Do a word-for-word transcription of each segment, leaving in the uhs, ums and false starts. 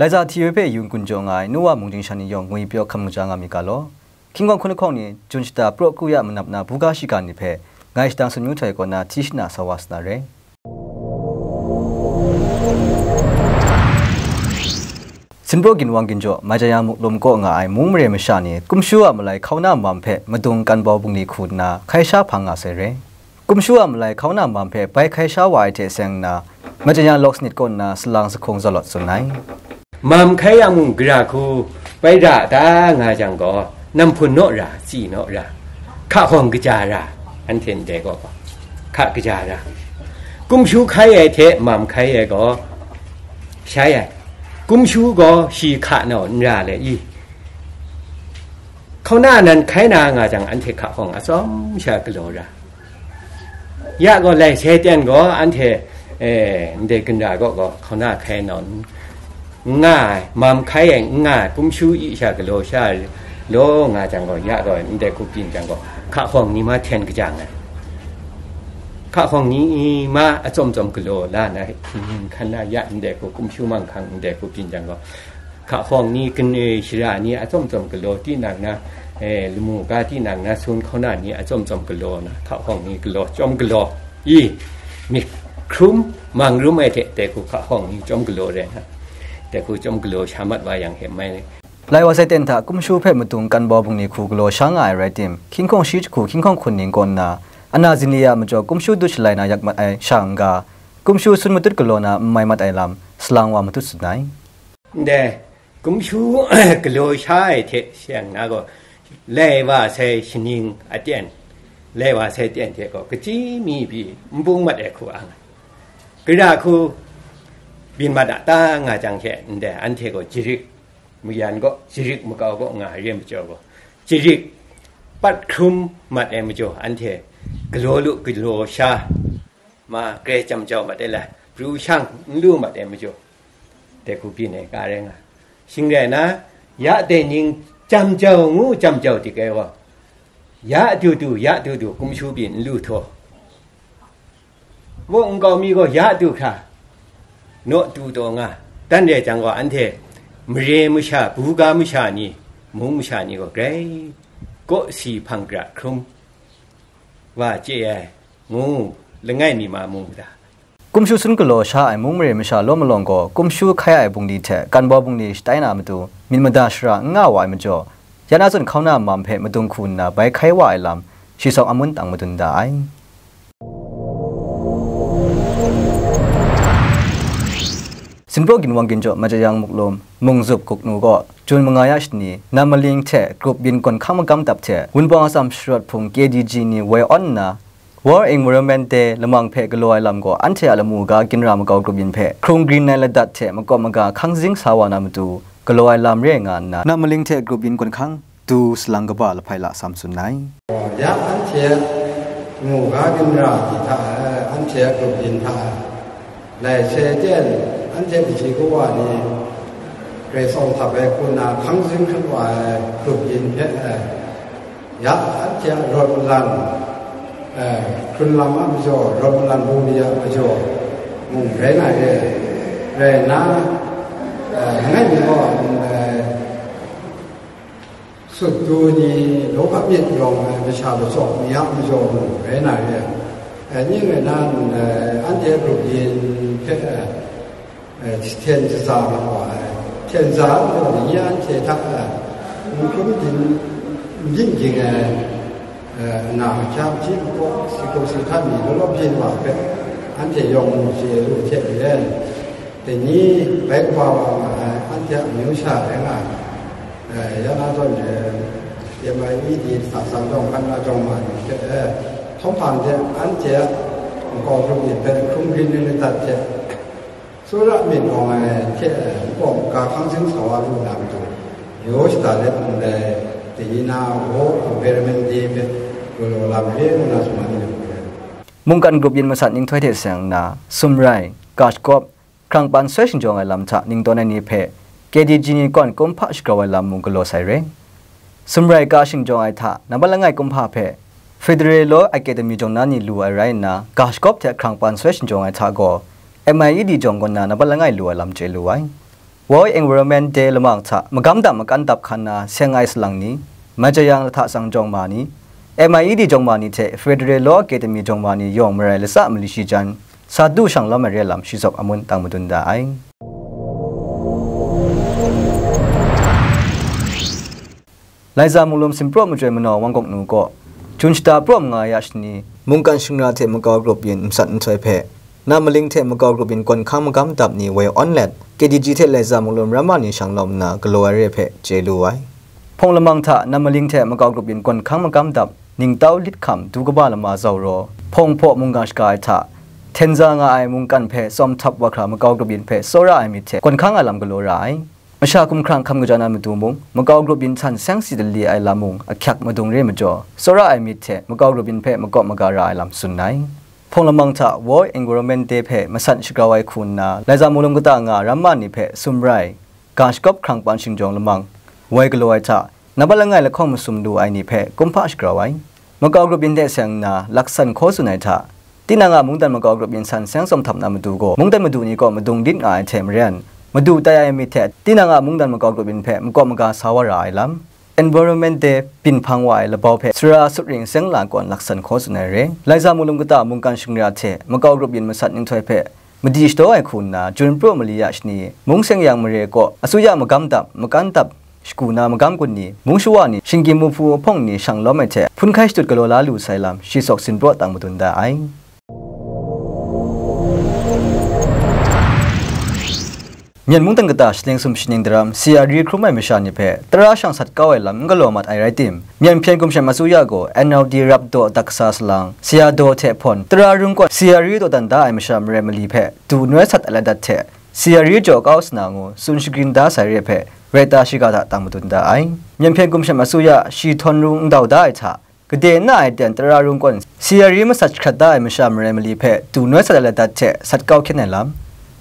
Aza hti ai hpe yung gun jaw nga ai Nowa mung ting sha ni yawng ngwi pyaw hkam kaja nga myit ga law. Hkying hkawng hkun lahkawng ni Jun shata praw kru ya manap na buga shiga ni hpe ngai shadang sun ngu htoi kaw na hti shana sa wa sa na re. Sinpraw ginwang ginjaw Maitaya Muklum kaw nga ai mung mare masha ni kumshu a malai hkauna mam hpe madung kan bau bungli hku nna hkai sha hpang nga sai re. Kumshu a malai hkauna mam hpe bai hkai sha wa ai hte seng nna, Maitaya lawk sanit kaw nna salang sahkung zaw lawt tsun ai. Mam hkai yang mung gara hku bai ra ta nga jang gaw, nam hpun naw ra, tsi naw ra, hka hkawng kaja ra, anhte ndai gaw hka kaja ra. Kumshu hkai ai hte mam hkai ai gaw shai ai. Kumshu gaw shi hka nau n ra le i? Hkauna nan hkai na nga jang, anhte hka hkawng atsawm sha galaw ra. Ya gaw, lai sai ten gaw anhte, eh, ndai ginra gaw gaw hkauna hkai nau n nga ai, mam hkai ai n nga ai, kumshu i sha galaw sha law nga jang gaw, ya gaw, ndai hku byin jang gaw, hka hkawng ni ma hten kajang ai. Hka hkawng ni ma atsawm tsawm galaw la na, hkingning hkan na ya ndai hku, kumshu manghkang ndai hku byin jang gaw, hka hkawng ni, kane shara ni atsawm tsawm galaw, tinang na, eh, lamu ga tinang na sun hkauna ni atsawm tsawm galaw na, hka hkawng ni galaw, chyawm galaw i, myit hkrum mang rum ai hte, dai hku hka hkawng ni chyawm galaw rai na, dai hku chyawm galaw sha mat wa yang hte mai. Lai wa sai ten hta kumshu hpe madung kan bau bungli hku galaw sha nga ai rai tim, hkying hkawng shi jahku hkying hkawng hkun ning kaw nna, ana zinli a majaw kumshu dut shalai na yak mat ai sha n ga, kumshu sun matut galaw na n mai mat ai lam, salang wa matut tsun ai. Ndai, kumshu galaw sha ai hte seng na gaw, lai wa sai shaning aten, lai wa sai ten hte gaw, kachyi mi pyi n bung mat ai hku ang ai. Gara hku byin mat a ta nga jang hte, ndai, anhte gaw jarik, mayan gaw, jarik makau gaw nga re majaw gaw, jarik pat hkrum mat ai majaw, anhte galaw lu galaw sha, ma grai jam jau mat ai la, pru shang n lu mat ai majaw, dai hku byin ai ka rai nga. Shing rai na, ya dai ning jam jau ngu jam jau dik ai gaw, ya du du, ya du du, kumshu byin n lu htaw, wok nkau mi gaw ya du hkra, naw du taw nga. Dan rai jang gaw, anhte mare masha, buga masha ni, mung masha ni gaw grai kaw si hpang gara hkrum wa chye ai, ngu langai mi ma mu mada. Kumshu sun galaw sha ai mung mare masha law malawng gaw, kumshu hkai ai bungli hte kan bau bungli shatai na matu, myit mada shara n nga wa ai majaw, ya na zawn hkauna mam hpe madung hku nna bai hkai wa ai lam, shi sawng amun tang madun da ai. Sinpraw ginwang ginjaw Majayang Muklum, Mungzup Guknu gaw, Jun manga ya shani, Namaling hte grup yin gawn hkang magam dap hte, Wunpawng Atsam Sharawt Hpung K D G ni woi awn nna, World Environment Day lamang hpe galaw ai lam gaw, anhte a lamu ga ginra makau grup yin hpe, hkrung grin ai ladat hte makawp maga hkang zing sa wa na matu, galaw ai lam re nga nna, Namaling hte grup yin gawn hkang, du salang kaba lahpai la sam tsun ai. Ya anhte a mu ga ginra ni hta e, anhte a grup yin hta e, lai se ten, anhte kaji kawa ni Karai Kasang hta bai hku na hkang zing hkrit wa ai grup yin hpe e, ya anhte a rawt malan, e, hkrun lam a majaw, rawt malan bungli a majaw mung rai nga re, rai nna, e, langai mi gaw, e, sut du ni, law hkap myit yawng ai masha lachyawk ni a majaw mung rai na re ai. Ning rai nna, anhte grup yin hpe, hten shaza mat wa ai. Hten za ai majaw ni anhte hta, n hkrum din, n din ging ai, na hkyam hti hkaw, si hkaw si htan ni law law byin wa hpe, anhte yawng mu chye lu hte maren, dai ni bai kaba wa nga ai, anhte a amyu sha rai nga ai. Eh, ya na zawn, eh, M I E D hta sang jawng hkan na jawng ma ni hte, eh, htawng hpang de anhte a nkau hkrum myit hpe hkrum grin ni ladat hte, tsawra myit awng ai hte, eh, nkau hkang zing sa wa lu na matu, yaw shada let ndai, dai ni na World Environment Day hpe galaw lam re ngu na sumang yu ai. Mungkan grup yin masat nhtoi hte seng nna, Sumrai, Kashkop, Hkrangpan soi shingjawng ai lam hta ningdawn ai ni hpe K D G ni kawn kumhpa shagrau ai lam mung galaw sai re. Sumrai ka shingjawng ai hta nambat langai kumhpa hpe Federal Law Academy jawng na ni lu ai rai nna, Kashkop hte Hkrangpan soi shingjawng ai hta gaw M I E D jawng kaw na nambat langai lu ai lam chye lu ai. World Environment Day lamang hta magam dap makan dap hkan na seng ai salang ni, Majayang lahta tsang jawng ma ni, M I E D jawng ma ni hte Federal Law Academy jawng ma ni yawng marai latsa mali shi jan, sa du shang lawm ai re lam shi zawn amun tang madun da ai. Laiza Munglum Simpraw Majoi Manaw Wang Gawk Nu kaw, Jun shata praw manga ya shani, mungkan shingra hte makau grup yin masat nhtoi hpe, Namaling hte makau grup yin kawn hkang magam dap ni woi awn let, K D G hte Laiza Munglum ramma ni shang lawm nna galaw ai re hpe chye lu ai. Hpawng lamang hta Namaling hte makau grup yin kawn hkang magam dap, ningtau lit hkam du kaba lama zaw raw, hpawng hpaw mungga shaga ai hta, htenza nga ai mungkan hpe tsawm htap wa hkra makau grup yin hpe tsawra ai myit hte kawn hkang ai lam galaw ra ai. Masha hkumhkrang hkam kaja na matu mung, makau grup yin htan seng si dali ai lam mung ahkyak madung re majaw, tsawra ai myit hte makau grup yin hpe makawp maga ra ai lam tsun ai. Hpawng lamang hta World Environment Day hpe masat shagrau ai hku nna, Laiza Munglum kata nga ramma ni hpe sumrai, ga shakawp hkrang pan shingjawng lamang, woi galaw ai hta, nambat langai lahkawng masum lu ai ni hpe kumhpa shagrau ai. Makau grup yin hte seng nna laksan hkaw tsun ai hta, tinang a mungdan makau grup yin san seng tsawm htap na matu gaw, mungdan madu ni kaw madung lit nga ai hte maren, madu tai ai myit hte tinang a mungdan makau grup yin hpe makawp maga sa wa ra ai lam, Environment Day byin hpang wa ai labau hpe sara sutring seng la kawn laksan hkaw tsun ai re. Laiza Munglum kata mungkan shingra hte makau grup yin masat nhtoi hpe madi shadaw ai hku nna, Jun praw mali ya shani, mung seng yang mare kaw, asuya magam dap, makan dap, shagu na magam gun ni, mung shawa ni, shinggyim muhpu ahpawng ni shang lawm ai hte, hpun hkai shadut galaw la lu sai lam, shi sawk sin praw tang madun da ai. Myen mungdan kata shaleng sum shaning daram, C R E hkrum ai masha ni hpe, tara shang sat kau ai lam n galaw mat ai rai tim, Myen hpyen gumshem asuya gaw N L D rap daw dat kasa salang, Sayadaw hte hpawn, tara rungkawn C R E dawdan da ai masha marai mali hpe, du noi sat ai ladat hte, C R E jaw kau sa na ngu tsun shagrin da sai re hpe, raita shiga hta tang madun da ai. Myen hpyen gumshem asuya shi htawn rung ndau da ai hta, gade na ai ten tara rungkawn C R E masat jahkrat da ai masha marai mali hpe du noi sat ai ladat hte sat kau hkyen ai lam,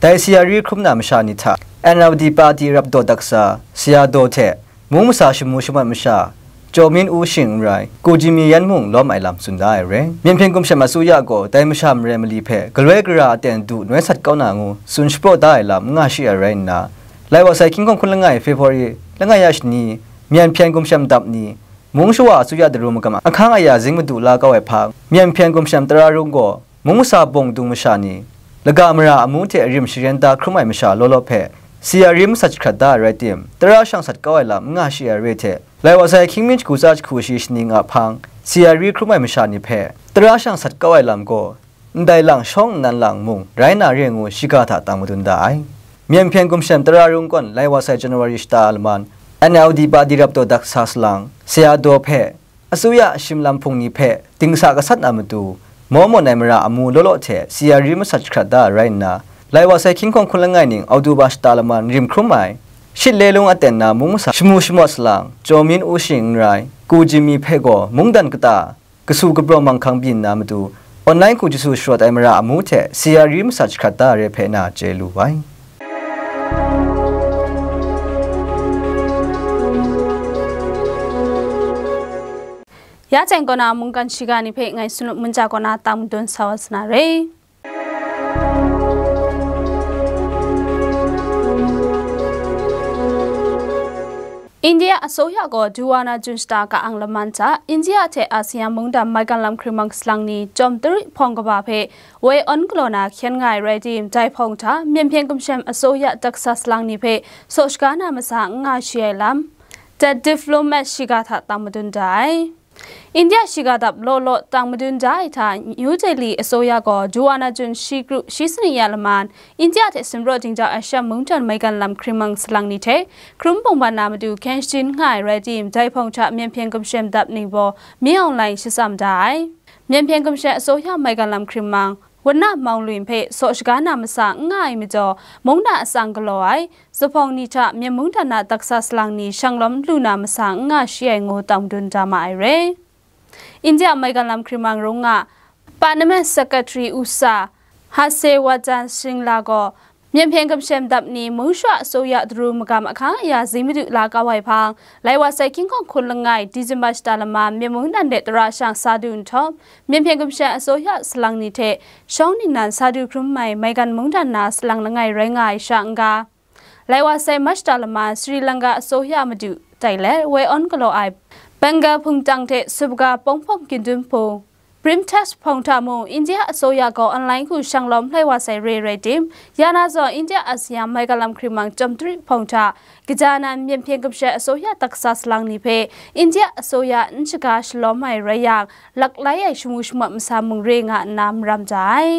dai C R E hkrum na masha ni hta N L D pati rap daw dat kasa, Sayadaw hte mung masa shamu shamawt masha, Chawmin U Shing n rai, Kujimi Yan mung lawm ai lam tsun da ai re. Myen hpyen gumshem asuya gaw dai masha marai mali hpe galoi gara aten du noi sat kau na ngu tsun shapraw da ai lam n nga shi ai rai nna, lai wa sai hkying hkawng hkun langai February langai ya shani, Myen hpyen gumshem dap ni, mung shawa asuya daru magam ahkang aya zing madu la kau ai hpang, Myen hpyen gumshem tara rung gaw, mung masa bawng dung masha ni, laga mara amu hte rim sharen da hkrum ai masha law law hpe, C R E masat jahkrat da ai rai tim, tara shang sat kau ai lam n nga shi ai re hte, lai wa sai hkying mi jahku tsa jahku shi shaning a hpang, C R E hkrum ai masha ni hpe, tara shang sat kau ai lam gaw, ndai lang shawng nnan lang mung rai na re ngu shiga hta tang madun da ai. Myen hpyen gumshem tara rungkawn lai wa sai January shata a laman, N L D pati rap daw dat kasa salang, Sayadaw hpe, asuya shim lam hpung ni hpe dingsa gasat na matu, maw mawn ai mara amu law law hte C R E masat jahkrat da ai rai nna, lai wa sai hkying hkawng hkun langai ning October shata laman rim hkrum ai, shit le lung aten na mung masa shamu shamawt salang, Chawmin U Shing n rai, Kujimi hpe gaw mungdan kata, kasu kaprawng manghkang byin na matu, online hku jasu sharawt ai mara amu hte C R E masat jahkrat da ai re hpe na chye lu ai. Ya chyeng kaw na mungkan shiga ni hpe ngai Sunut Munja kaw na tang madun sa wa sa na re. India အစိုးရကို ဒူဝါနာ ကျွန် shata ka-ang laman hta, India hte ASEAN mungdan maigan lam hkring mang salang ni, Jawm Tari hpawng kaba hpe, woi awn galaw na hkyen nga ai rai tim, dai hpawng hta, Myen hpyen gumshem အစိုးရ daksa salang ni hpe, saw shaga na masa n nga shi ai lam, The Diplomat shiga hta tang madun da ai. India shiga dap law law tang madun da ai hta, New Delhi အစိုးရ gaw, Duwana Jun shi kru shi sani ya laman, India hte Sumpraw Dingja Asha mungdan maigan lam hkring mang salang ni hte, hkrum bungban na matu kenshin nga ai rai tim, dai hpawng hta Myen hpyen gumshem dap ni baw, Min Aung Hlaing shatsam da ai. Myen hpyen gumshem အစိုးရ maigan lam hkring mang, Wana Maung Lwin hpe saw shaga na masa n nga ai majaw, mungdan atsang galaw ai, zuphpawng ni hta Myen mungdan na daksa salang ni shanglawm lu na masa n nga shi ai ngu tang madun da ma ai re. India maigan lam hkring mang rung nga, Permanent Secretary ဦးစာ Hasewardhan Shringla gaw, Myen hpyen gumshem dap ni mung shawa အစိုးရ daru magam ahkang aya zing madu la kau ai hpang, lai wa sai hkying hkawng hkun langai, December shata laman, Myen mungdan de tara shang sa du nhtawm, Myen hpyen gumshem အစိုးရ salang ni hte shawng ningnan sa du hkrum ai maigan mungdan na salang langai rai nga ai sha n-ga, Lai wa sai March ta lama Sri Lanka အစိုးရ madu tai let woi awn galaw ai Bengal hpung tang hte Subaga Pongpong Kyindun hpung, Brimtest hpawng hta mung India အစိုးရ gaw online hku shang lawm lai wa sai re rai tim, ya na zawn India ASEAN mai galam hkring mang Chawmtri hpawng hta, kaja nan myen hpyen gumshe အစိုးရ taksa salang ni hpe India အစိုးရ n shaga shalawm ai rai yang, laklai ai shamu shamat masa mung re nga nna maram ja ai.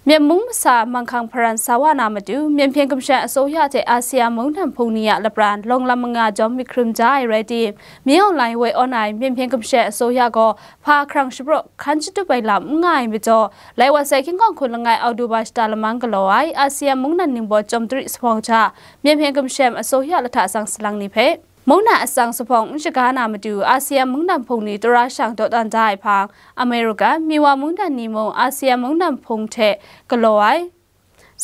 Myen mung masa manghkang hparan sa wa na matu, myen hpyen gumshe အစိုးရ hte ASEAN mungdan hpung ni a lapran lawng lam manga jawm myit hkrum ja ai rai tim, Min Aung Hlaing woi awn ai myen hpyen gumshe အစိုးရ gaw hpa hkrang shapraw hkan shatup ai lam n nga ai majaw, lai wa sai King Kong hkun langai October shata lamang galaw ai ASEAN mungdan ningbaw Chawmtri Sahpawng hta, myen hpyen gumshe အစိုးရ lahta tsang salang ni hpe, mungdan atsang sahpawng n shaga na matu, ASEAN mungdan hpung ni tara shang dawdan da ai hpang, American, Miwa mungdan ni mung ASEAN mungdan hpung hte galaw ai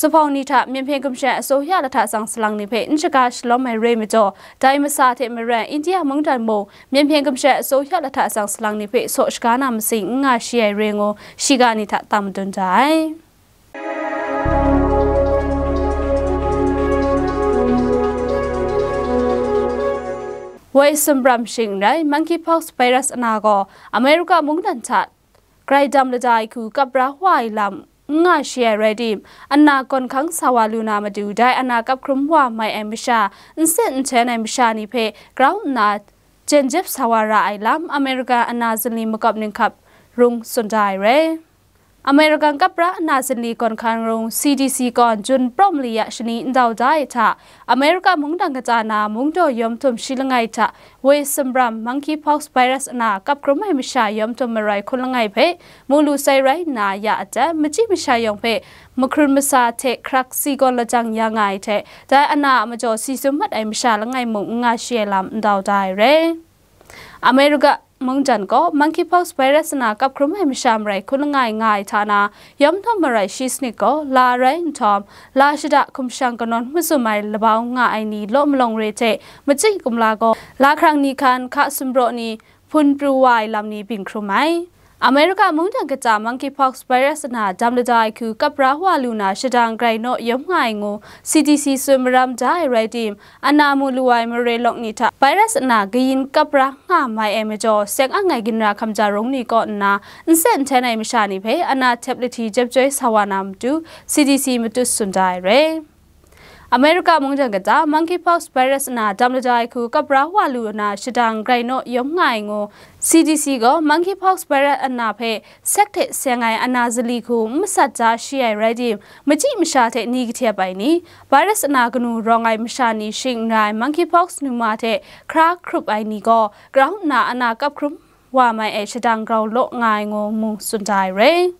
sahpawng ni hta, myen hpyen gumshe အစိုးရ lahta tsang salang ni hpe n shaga shalawm ai re majaw, dai masa hte maren India mungdan mung, myen hpyen gumshe အစိုးရ lahta tsang salang ni hpe saw shaga na masing n nga shi ai re ngu, shiga ni hta tang madun da ai. Woi sumram shing n rai, monkeypox virus ana gaw America mungdan hta grai dam lada ai hku kap ra wa ai lam n nga shi ai rai tim, ana gawn hkang sa wa lu na matu, dai ana kap hkrum wa mai ai masha, n sit n hten ai masha ni hpe grau nna, jen jep sa wa ra ai lam, America ana zunli makawp ninghkap rung tsun da ai rai. American kap ra ana zunli gawn hkang rung C D C kawn Jun praw mali ya shani ndau da ai hta, America mungdan kata na mungdaw yawm htum shi langai hta, woi sumram monkeypox virus ana kap hkrum ai masha yawm htum marai hkun langai hpe mu lu sai rai nna ya adat, machyi masha yawng hpe mahkrun masa hte hkrak si gawn lajang ya nga ai hte, dai ana a majaw si sum mat ai masha langai mung n nga shi ai lam ndau da ai rai. America mungdan gaw monkeypox virus ana kap hkrum ai masha marai hkun langai nga ai hta na, yawm htum marai shi sanit gaw la rai nhtawm, la shada hkum shang kanawn mazum ai labau nga ai ni law malawng re hte machyi kumla gaw, la hkrang ni hkan hka sumpraw ni hpun pru wa ai lam ni byin hkrum ai. America mungdan kata monkeypox virus ana dam lada ai hku kap ra wa lu na shadang grai naw yawm nga ai ngu C D C tsun maram da ai rai tim, ana mu lu ai mare lawk ni hta virus ana kayin kap ra nga mai ai majaw, seng ang ai ginra hkamja rung ni kaw nna n set n hten ai masha ni hpe ana htep lahti jep joi sa wa na matu C D C matut tsun da ai rai. America mungdan kata monkeypox virus ana dam lada ai hku kap ra wa lu na shadang grai naw yawm nga ai ngu, C D C gaw monkeypox virus ana hpe sek hte seng ai ana zali hku n masat ja shi ai rai tim, machyi masha hte ni kahtep ai ni, virus ana kanu rawng ai masha ni shing n rai, monkeypox numa hte hkra hkrup ai ni gaw grau nna ana kap hkrum wa mai ai shadang grau law nga ai ngu mung tsun da ai rai.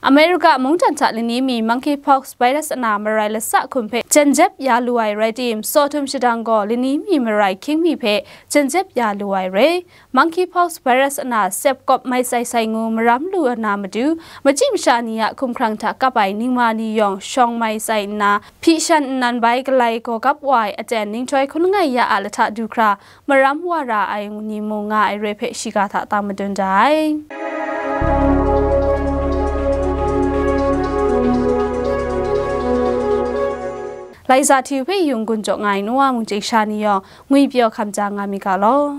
America mungdan hta lani mi monkeypox virus ana marai lasa hkum hpe jen jep ya lu ai rai tim, Sawhtum shadang gaw lani mi marai hkying mi hpe jen jep ya lu ai rai. Monkeypox virus ana sep kawp mai sai sai ngu maram lu na matu, machyi masha ni a hkumhkrang hta kap ai ningma ni yawng shawng mai sai nna, hpyi shan nnan bai galai gaw gap wa ai aten ninghtoi hkun langai ya a lahta du hkra, maram wa ra ai ni mung nga ai re hpe shiga hta tang madun da ai. Lai za hti hpe yung gun jaw nga ai Noa mung chye sha ni yawng ngwi pyaw hkam ja nga mi ga law.